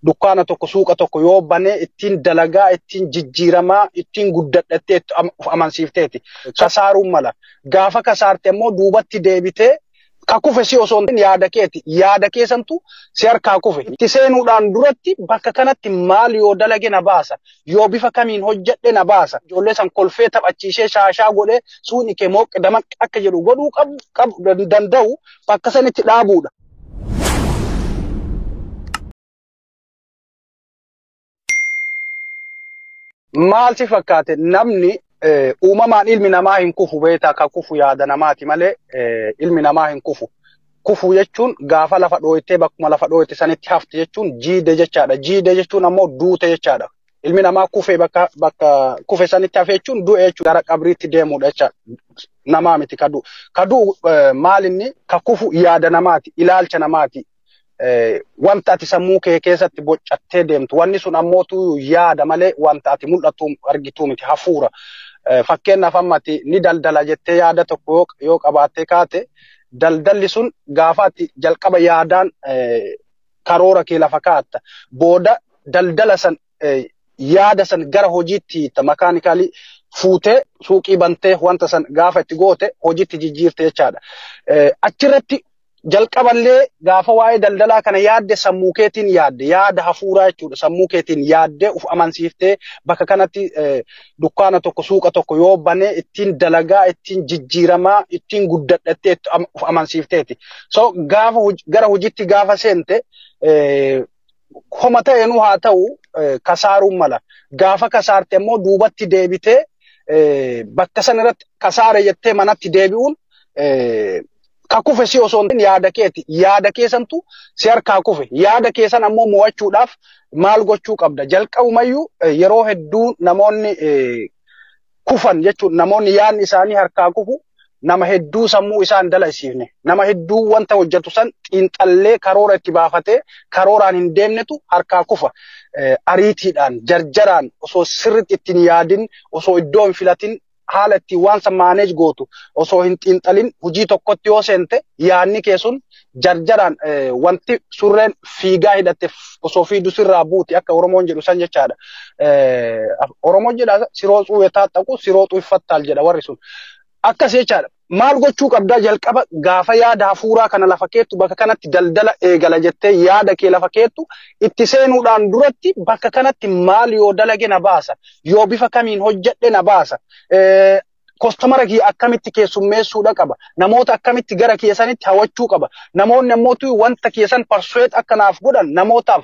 Dukkaana tokko, suuqa tokko yoo banee ittiin dalagaa, ittiin jijjiiramaa, ittiin guddadhattee of amansiifteeti. Kasaaruun mala. Gaafa kasaarte immoo duubatti deebitee ka kufe si osoo hin yaada keeti. Yaada keessantu si harkaa kufe. Itti seenuudhaan duratti bakka kanatti maal yoo dalage na baasa? Yoo bifa kamiin hojjedhe na baasa? Ijoollee san kolfee taphachiisee shaashaa godhee suuqni kee mooqqe damaq akka jedhu godhuu qabu danda'u bakka sanitti dhaabuudha. Maal si fakkaate, namni uumamaan ilmi namaa hin kufu beektaa? Ka kufu yaada namaati malee ilmi namaa hin kufu. Kufu jechuun gaafa lafa dhooytee bakkuma lafa dhooyte sanitti hafte jechuun jiide jechaadha. Jiide jechuun ammoo duute jechaadha. Ilmi namaa kufee bakka kufe sanitti hafe jechuun du'e jechuudha. Gara qabriitti deemudha jechaadha. Namaa miti ka du'u. Ka du'u maal inni? Ka kufu yaada namaati, ilaalcha namaati. Wanta ati sammuu kee keessatti bocattee deemtu, wanni sun ammootu yaada malee wanta ati mul'atu argitu miti, hafuura. Fakkeenyaaf, amma ati ni daldala jettee yaada tokko yoo qabaattee kaate, daldalli sun gaafa ati jalqaba yaadaan karoora kee lafa kaa'atta. Booda daldala san, yaada san gara hojiitti hiitta, mechanically fuutee suuqii bantee wanta san gaafa itti goote hojiitti jijjiirte jechaadha. Achirratti jalqaballee gaafa waa'ee daldalaa kana yaadde, sammuu keetiin yaadde, yaada hafuuraa jechuudha, sammuu keetiin yaadde uf amansiiftee bakka kanatti dukkaana tokko, suuqa tokko yoo banee ittiin dalagaa, ittiin jijjiiramaa, ittiin guddadhattee uf amansiifteeti. So gaafa gara hojiitti gaafa seente, homa ta'eenuu haa ta'u, kasaaruun mala. Gaafa kasaarte immoo duubatti deebitee bakka san irratti kasaare jettee manatti deebi'uun ka kufe si osoo hin yaada keeti. Yaada keessantu si harkaa kufe. Yaada keessan ammoo mo'achuudhaaf maal gochuu qabda? Jalqabumayyuu yeroo hedduu namoonni kufan jechuun, namoonni yaadni isaanii harkaa kufu, nama hedduu sammuu isaan dalasiifne, nama hedduu wanta hojjetu san xiinxallee karoora itti baafatee karooraan hin deemnetu harkaa kufa. Ariitiidhaan, jarjaraan, osoo sirriitti ittiin yaadin, osoo iddoo hin filatin, haala ittiin waan san manage gootu osoo hin xiinxalin hojii tokkotti yoo seente, yaadni kee sun jarjaraan, wanti surreen fiigaa hidhatte osoo fiidu sirraa buuti akka Oromoon jedhu san jechaadha. Oromoon jedha, "ሲሮጡ የታጠቁ ሲሮጡ ይፈታል" jedha warri sun. Akkas jechaadha. Maal gochuu qabdaa? Jalqaba gaafa yaada hafuuraa kana lafa keettu, bakka kanatti daldala eegala jettee yaada kee lafa keettu, itti seenuudhaan duratti bakka kanatti maal yoo dalage na baasa? Yoo bifa kamiin hojjedhe na baasa? Customer kiyya akkamitti keessummeessuudha qaba? Namoota akkamitti gara keessanitti hawwachuu qaba? Namoonni ammoo wanta keessan persuade akka naaf godhan namootaaf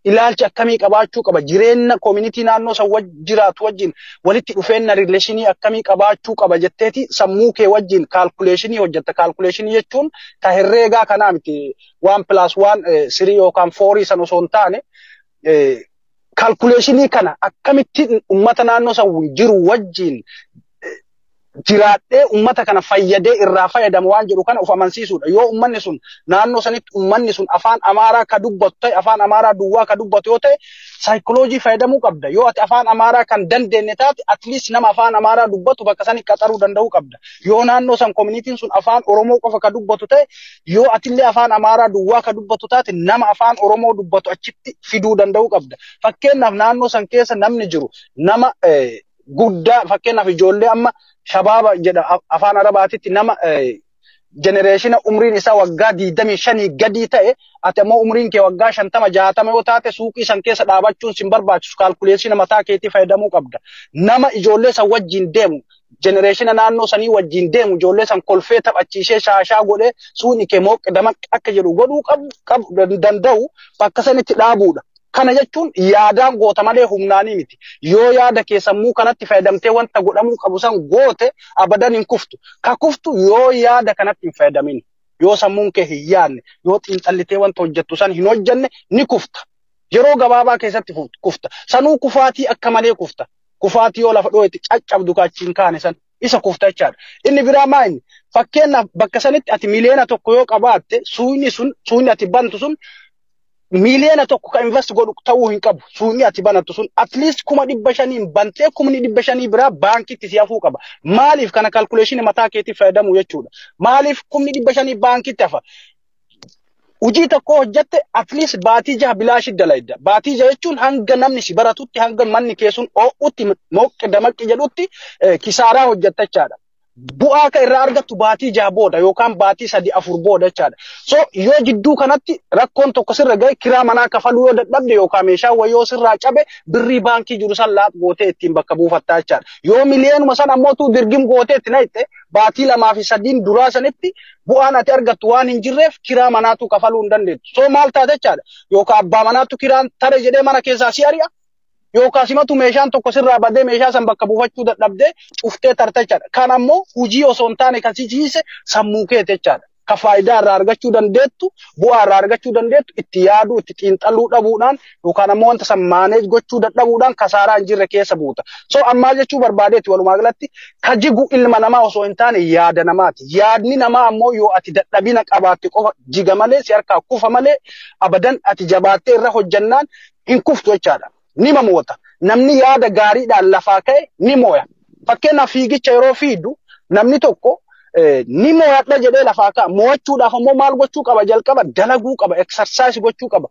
ilaalcha akkamii qabaachuu qaba? Jireenya community naannoo san jiraatu wajjin walitti dhufeenya, relation akkamii qabaachuu qaba jetteeti sammuu kee wajjin calculation hojjetta. Calculation jechuun ka herreegaa kanaa miti, 1 plus 1 3 yookaan 4 san osoo hin taane, calculation kana akkamitti ummata naannoo san jiru wajjin jiraadhee ummata kana fayyadee irraa fayyadamu waan jedhu kana of amansiisuudha. Yoo ummanni sun naannoo sanitti ummanni sun afaan Amaaraa ka dubbatu ta'e, afaan Amaaraa duwwaa ka dubbatu yoo ta'e, saayikoloojii fayyadamuu qabda. Yoo ati afaan Amaaraa kan dandeenye taate, at least nama afaan Amaaraa dubbatu bakka sanii qaxaruu danda'uu qabda. Yoo naannoo san communityn sun afaan Oromoo qofa ka dubbatu ta'e, yoo atillee afaan Amaaraa duwwaa ka dubbatu taate, nama afaan Oromoo dubbatu achitti fiduu danda'uu qabda. Fakkeenyaaf, naannoo san keessa namni jiru nama guddaa, fakkeenyaaf ijoollee amma shabaaba jedha afaan Arabaatitti, nama generation umriin isaa waggaa 25 gadii ta'e, ati ammoo umriin kee waggaa 50, 60 yoo taate, suuqii san keessa dhaabachuun sin barbaachisu, calculation mataa keetii fayyadamuu qabda. Nama ijoollee san wajjin deemu, generation naannoo sanii wajjin deemu, ijoollee san kolfee taphachiisee shaashaa godhee suuqni kee mooqqe damaq akka jedhu godhuu qabu danda'u bakka sanitti dhaabuudha. Kana jechuun yaadaan goota malee humnaanii miti. Yoo yaada kee sammuu kanatti fayyadamtee wanta godhamuu qabu san goote, abadan hin kuftu. Ka kuftu yoo yaada kanatti hin fayyadamin. Yoo sammuun kee hin yaadne, yoo xiinxallitee wanta hojjettu san hin hojjenne, ni kufta. Yeroo gabaabaa keessatti kufta. Sanuu kufaatii akka malee kufta. Kufaatii yoo lafa dhoo'etti caccabdu kaachiin kaane san isa kufta jechaadha. Inni biraa maa inni? Fakkeenyaaf, bakka sanitti ati 1 miliyoona yoo qabaatte, suuqni sun, suuqni ati bantu sun 1 miliyoona kan invest godhu ta'uu hin qabu. Suuqni ati banattu sun at least 500,000 bantee 500,000 biraa baankitti si hafuu qaba. Maaliif kana? Calculation mataa keetii fayyadamu jechuudha. Maaliif 500,000 baankitti hafa? Hojii tokko hojjatte, at least baatii 6 bilaashi dalayda. Baatii 6 jechuun hanga namni si baratutti, hanga manni keessun oo'utti, moqqi damaqqi jedhutti kisaaraa hojjatta jechaadha. Bu'aa ka irraa argattu baatii 6 booda yookaan baatii 3, 4 booda jechaadha. So yoo jidduu kanatti rakkoon tokko sirra gahe, kiraa manaa kafaluu yoo dadhabde yookaan meeshaa wayii sirraa cabe, birrii baankii jiru san laat gootee ittiin bakka buufattaa jechaadha. Yoo miliyoonuma san ammoo tuu dirgim gootee itti naqxe, baatii 2 fi 3n duraa sanitti bu'aan ati argattu waan hin jirreef kiraa manaatu kafaluu hin dandeettu. So maal taate jechaadha? Yookaan abbaa manaatu kiraan tare jedhee mana keessaa si ari'a. Yookaan simatu meeshaan tokko sirraa badee meeshaa san bakka buufachuu dadhabdee cuftee tarta jechaadha. Kan ammoo hojii osoo hin taane kan si ciise sammuu keeti jechaadha. Ka faayidaa irraa argachuu dandeettu, bu'aa irraa argachuu dandeettu, itti yaaduu, itti xiinxaluu dhabuudhaan yookaan ammoo wanta san manage gochuu dadhabuudhaan kasaaraa hin jirre keessa buuta. So ammaa jechuu barbaadeetti, walumaa galatti ka jigu ilma namaa osoo hin taane yaada namaati. Yaadni namaa ammoo yoo ati dadhabina qabaatte qofa jiga malee, si harkaa kufa malee, abadan ati jabaattee irra hojjannaan hin kuftu jechaadha. Ni moota. Namni yaada gaariidhaan lafaa ka'e ni mooya. Fakkeenyaaf, fiigicha yeroo fiidu namni tokko ni moo'adha jedhee lafaa ka'a. Mo'achuudhaaf ammoo maal gochuu qaba? Jalqaba dalaguu qaba. Exercise gochuu qaba.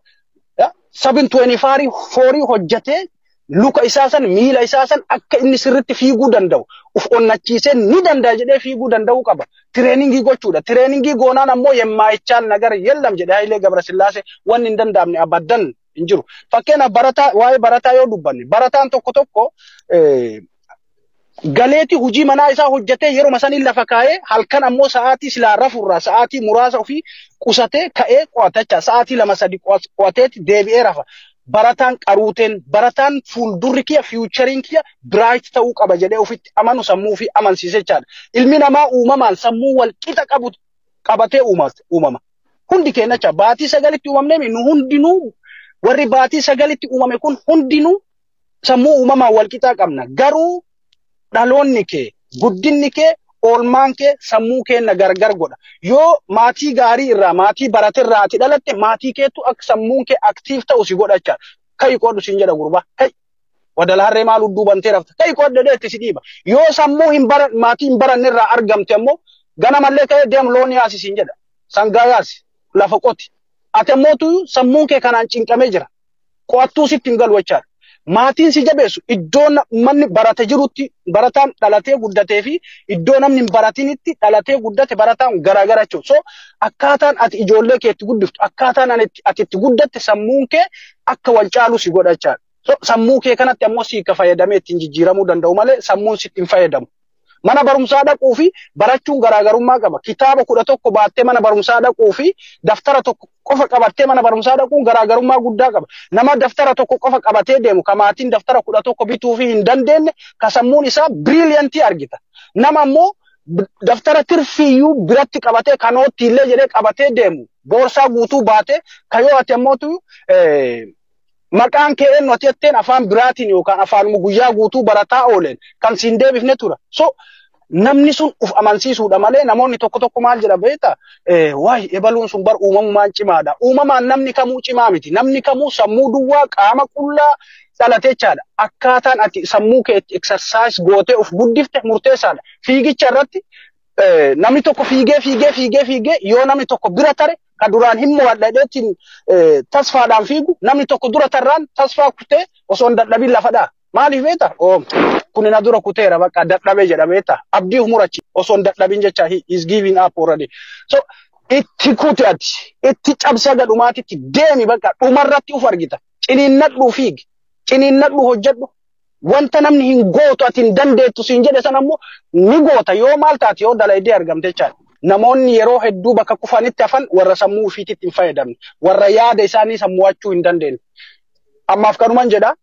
7:24 hojjetee luka isaa san, miila isaa san akka inni sirritti fiiguu danda'u uf onnachiisee ni danda'a jedhee fiiguu danda'uu qaba. Training gochuudha. Training goonaan ammoo የማይቻል ነገር የለም jedhee Hayilee Gabrasillaasee, wanni hin danda'amne abadan hin jiru. Fakkeenyaaf, barataa, waa'ee barataa yoo dubbanne, barataan tokko tokko galeeti hojii manaa isaa hojjetee yeroo sanii lafa kaa'ee, halkan ammoo sa'aatii silaa rafurraa sa'aatii muraasa ofii qusatee ka'ee qo'ata. Sa'aatii 2, 3 qo'ateeti deebi'ee rafa. Barataan qaruuteen, barataan fuuldurri kiyya, futureiin kiyya bright ta'uu qaba jedhee ofitti amanu, sammuu ofii amansiise jechaadha. Ilmi namaa uumamaan sammuu wal qixa qabu qabatee uumama. Hundi keenya jecha baatii 9tti uumamnee, nu hundinuu, warri baatii 9tti uumame kun hundinuu sammuu uumamaan wal qixaa qabna. Garuu dhaloonni kee, guddinni kee, oolmaan kee sammuu keenya gargar godha. Yoo maatii gaarii irraa, maatii barate irraa ati dhalatte, maatii keetu akka sammuun kee active ta'u si godha jechaadha. "Ka'i qoodhu" siin jedha gurbaa. "Ka'i. Wadala harree maal hudduu bantee rafta? Ka'i qoodhu" jedhee itti si dhiiba. Yoo sammuu hin baran, maatii hin baranne irraa argamte ammoo, ganamallee ka'ee "Deem, loon yaasi" siin jedha. "Sangaa yaasi. Lafa qoti." Ati ammootu sammuun kee kanaan cinqamee jira. Qo'attuu sitti hin galu jechaadha. Maatiin si jabeessu, iddoo manni barate jirutti barataan dhalatee guddatee fi iddoo namni hin baratinitti dhalatee guddate barataan garaagara jechuudha. So akkaataan ati ijoollee kee itti guddiftu, akkaataan ati itti guddatte sammuun kee akka wal caalu si godha jechaadha. So sammuu kee kanatti ammoo si ka fayyadamee ittiin jijjiiramuu danda'u malee sammuun sitti hin fayyadamu. Mana barumsaa dhaquu fi barachuun garaagarummaa qaba. Kitaaba 11 baattee mana barumsaa dhaquu fi daftara tokko qofa qabattee mana barumsaa dhaquun garaagarummaa guddaa qaba. Nama daftara tokko qofa qabatee deemu, ka maatiin daftara 11 bituu fi hin dandeenye, ka sammuun isaa brilliant argita. Nama ammoo daftara tirfiyyuu biratti qabatee, kanootti illee jedhee qabatee deemu, boorsaa guutuu baatee, ka yoo ati ammootu "Maqaan kee eenyu?" ati jetteen, afaan biraatiin yookaan afaanuma guyyaa guutuu barataa ooleen kan siin deebifne tura. So namni sun uf amansiisuudha malee, namoonni tokko tokko maal jedha beektaa? "Waay, ebaluun sun bar uumamumaan cimaadha." Uumamaan namni kamuu cimaa miti. Namni kamuu sammuu duwwaa qaama qullaa dhalate jechaadha. Akkaataan ati sammuu kee itti exercise gootee uf guddifte murteessaadha. Fiigicha irratti namni tokko fiigee fiigee fiigee fiigee, yoo namni tokko bira tare, ka duraan hin mo'adha jedheetiin tasfaadhaan fiigu, namni tokko dura tarraan tasfaa kutee osoo hin dadhabin lafa dha'a. Maaliif beektaa? "Oo, kuni na dura kuteera, bakka dadhabee" jedha beektaa? Abdii murachi osoo hin dadhabin jecha, he is giving up already. So itti kuti, ati itti cabsee gadhumaatitti deemi, bakka dhumarratti uf argita. Ciniinnadhuu fiigi. Ciniinnadhuu hojjedhu. Wanta namni hin gootu, ati hin dandeettu siin jedhe sana ammoo ni goota, yoo maal taate, yoo dalaydee argamte jechaadha. Namoonni yeroo hedduu bakka kufanitti hafan warra sammuu ofiititti hin fayyadamne, warra yaada isaanii sammu'achuu hin dandeenye. Ammaaf kanuman jedha.